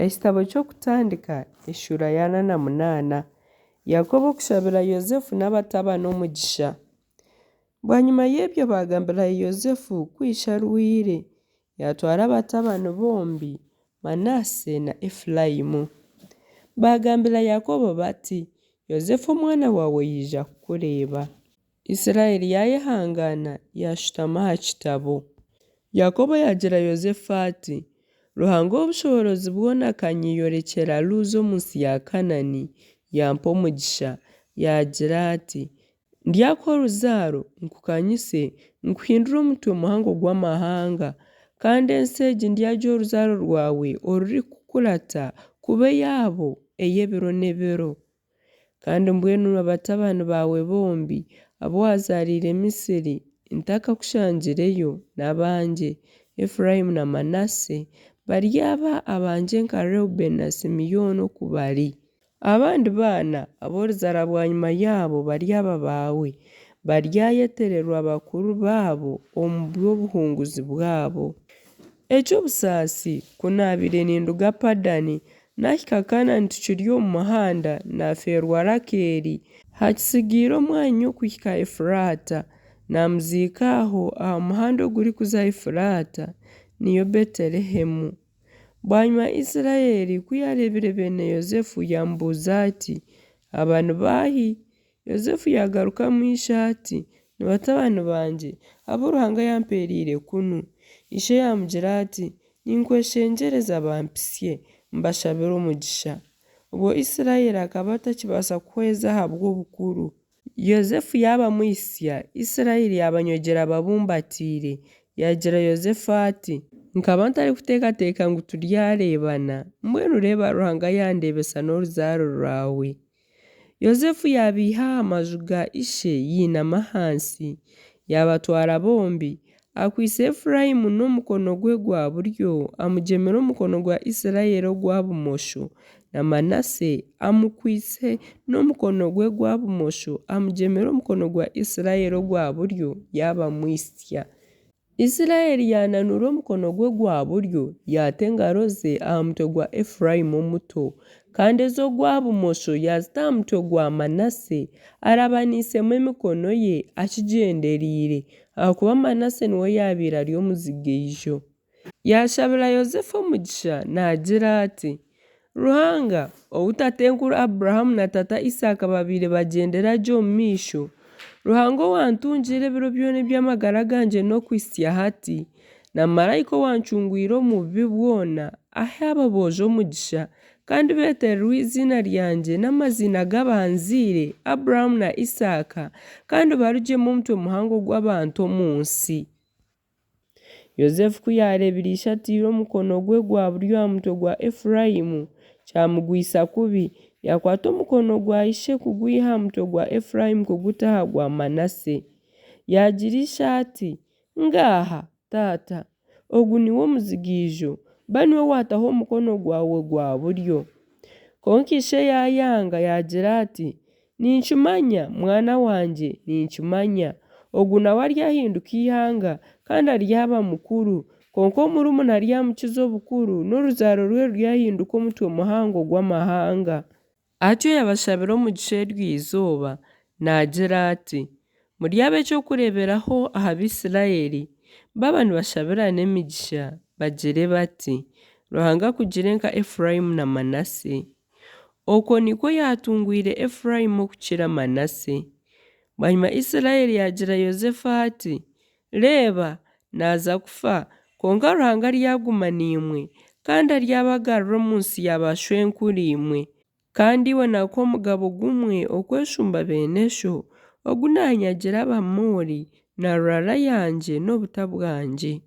Ekitabo ky'Okutandika eshuura ya 48. Yakobo okushabira Yosefu n'abatabani omugisha. Bwanyima y'ebyo baagambira Yosefu ku ishe arwaire, yaatwara abatabani bombi, Manaase na Efuraimu. Baagambira Yakobo bati, Yosefu omwana waawe yaija kukureeba. Isiraeli yaayehangaana, yaashutama aha kitabo. Yakobo yaagira Yosefu ati, Ruhanga ow'obushoboorozi bwona akanyeyorekyera Luzi omu nsi ya Kanaani, yampa omugisha, yaagira ati, Ndyakuha oruzaaro, nkukanyise, nkuhindure omutwe muhango gw'amahanga, kandi ensi egi ndyagiha oruzaaro rwawe orurikukurata kuba eyaabo ey'ebiro n'ebiro. Kandi mbwenu batabani baawe bombi abu waazaariire Misiri ntakakushangireyo n'abangye, Efuraimu na Manaase baryaba abangye nka Reubeeni na Simeoni oku bari. Abandi baana abu orizaara bwanyima yaabo baryaba abaawe, baryayetererwa bakuru baabo omu by'obuhunguzi bwabo. Eky'obusaasi, ku naabaire ninduga Padani, naahika Kanaani tukiri omu muhanda, naafeerwa Rakeeli, hakitsigaire omwanya okuhika Efuraata, naamuziika aho aha muhanda ogurikuza Efuraata, niyo Beetelehemu. Bwanyima Isiraeli ku yaareebire beene Yosefu, yaamubuuza ati, Aba ni baahi? Yosefu yaagarukamu ishe ati, Ni batabani bangye, abu Ruhanga yampeereire kunu. Ishe yaamugira ati, Ninkweshengyereza bampitsye, mbashabire omugisha. Obwo Isiraeli akaba atakibaasa kuhweza ahabw'obukuru. Yosefu yaabamuhitsya, Isiraeli yaabanywegyera ababumbatiire. Yaagira Yosefu ati, Nkaba ntarikuteekateeka ngu turyareebana, mbwenu reeba Ruhanga yandeebesa n'oruzaaro rwawe. Yosefu yaabaiha aha maju ga ishe yainama ahansi, yaabatwara bombi, akwaitse Efuraimu n'omukono gwe gwa buryo, amugyemire omukono gwa Isiraeli ogwa bumosho, na Manaase amukwaitse n'omukono gwe gwa bumosho, amugyemire omukono gwa Isiraeli ogwa buryo, yaabamuhitsya. Isiraeli yaananuura omukono gwe gwa buryo, yaata engaro ze aha mutwe gwa Efuraimu omuto, kandi ez'ogwa bumosho yaazita aha mutwe gwa Manaase, arabaniisemu emikono ye akigyendereire, ahakuba Manaase niwe yaabaire ari omuzigaijo. Yaashabira Yosefu omugisha naagira ati, Ruhanga, ou tatenkuru Aburahamu na tata Isaaka baabaire bagyendera gye omu maisho, Ruhanga owantungire ebiro byona eby'amagara gangye n'okuhitsya hati, na maraika owancungwire omu bubi bwona, ahe abo boojo omugisha, kandi beetererwe eiziina ryangye n'amaziina g'abanzaire, Aburahamu na Isaaka, kandi barugyemu omutwe muhango gw'abantu omu nsi. Yosefu ku yaareebire ishe ataire omukono gwe gwa buryo aha mutwe gwa Efuraimu, kyamugwisa kubi, yaakwata omukono gwa ishe kugwiha aha mutwe gwa Efuraimu kuguta aha gwa Manaase. Yaagira ishe ati, Ngaaha, taata, ogu niwe omuzigaijo, ba niwe waataho omukono gwawe gwa buryo. Kwonka ishe yaayanga, yaagira ati, Ninkimanya, mwana wangye, ninkimanya. Ogu nawe aryahinduka eihanga, kandi aryaba mukuru, kwonka omurumuna aryamukiza obukuru, n'oruzaaro rwe ruryahinduka omutwe muhango gw'amahanga. Atyo yaabashabira omugisha eryo izooba, naagira ati, Muryaba eky'okureeberaho aha Baisiraeli, baaba nibashabirana emigisha, bagire bati, Ruhanga akugire nka Efuraimu na Manaase. Okwo nikwo yaatungwire Efuraimu okukira Manaase. Bwanyima Isiraeli yaagira Yosefu ati, Reeba, naaza kufa, kwonka Ruhanga aryaguma naimwe, kandi aryabagarura omu nsi ya baashwenkuriimwe. Kandi iwe naakuha omugabo gumwe okweshumba beene sho, ogu naanyagira Abamoori na rurara yangye n'obuta bwangye.